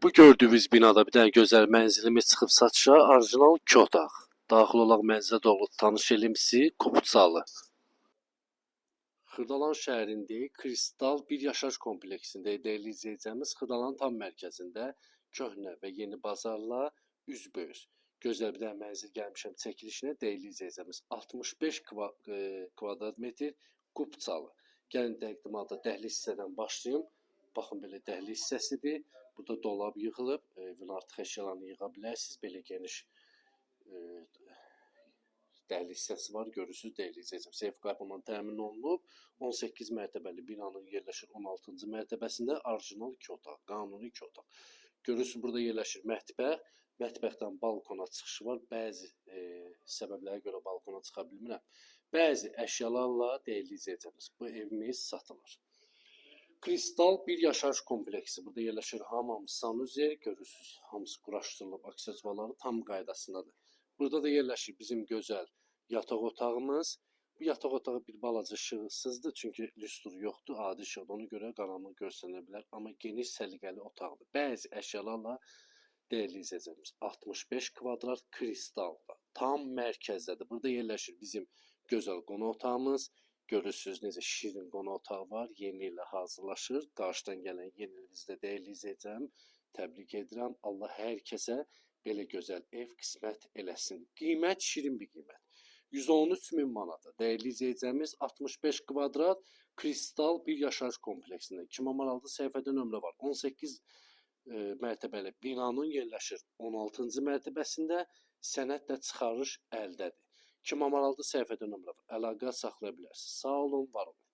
Bu gördüyünüz binada bir dənə gözəl mənzilimiz çıxıb satışa, orijinal 2 otaq. Daxil olaq mənzilə doğru tanış eləyim sizi, Kupçalı. Xırdalan şəhərindəyik, Kristal bir yaşayış kompleksindəyik. Dəyərli izləyicilərimiz, Xırdalanın tam mərkəzində köhnə və yeni bazarla üzbəüz. Gözəl bir dənə mənzil gəlmişəm çəkilişinə, dəyərli izləyicilərimiz, 65 kvadrat metr Kupçalı. Gəlin təqdimata dəhliz hissədən başlayım. Baxın, belə dəhliz hissəsidir. Burada dolab yığılıb, evin artıq əşyalarını yığa bilərsiniz. Belə geniş dəhliz hissəsi var, görürsünüz, dəyərli izləyicilər. Seyf qapımla təmin olunub. 18 mərtəbəli binanın yerləşir 16-cı mərtəbəsində, orijinal 2 otaq, qanuni 2 otaq. Görürsünüz, burada yerləşir mətbəx. Mətbəxdən balkona çıxışı var. Bəzi səbəblərə görə balkona çıxa bilmirəm. Bəzi əşyalarla, dəyərli izləyicilərimiz, bu evimiz satılır. Kristal bir yaşayış kompleksi. Burada yerləşir hamam, sanuzel, görürsünüz, hamısı quraşdırılıb, aksesuarları tam qaydasındadır. Burada da yerləşir bizim gözəl yataq otağımız. Bu yataq otağı bir balaca işıqsızdır, çünki lüstr yoxdur, adi işıqdır. Ona görə qaranlıq görsənə bilər, amma geniş səliqəli otaqdır. Bəzi əşyalarla, dəyərli izləyicilərimiz, 65 kvadrat kristalda, tam mərkəzdədir. Burada yerləşir bizim gözəl qonaq otağımız. Görürsünüz necə şirin qonaq otağı var, yeni ilə hazırlaşır. Qarşıdan gələn yeni ilinizdə, dəyərli izləyicilərim, təbrik edirəm. Allah hər kəsə belə gözəl ev qismət eləsin. Qiymət şirin bir qiymət. 113 min manata. Dəyərli izləyicilərimiz, 65 kvadrat kristal bir yaşayış kompleksində. Kimə maraqlıdır, səhifədə nömrə var. 18 mərtəbəli binanın yerləşir 16-cı mərtəbəsində, sənəd də çıxarış əldədir. Kimə maraqlıdır, səhifədə nömrə var. Əlaqə saxlaya bilərsiniz. Sağ olun, var olun.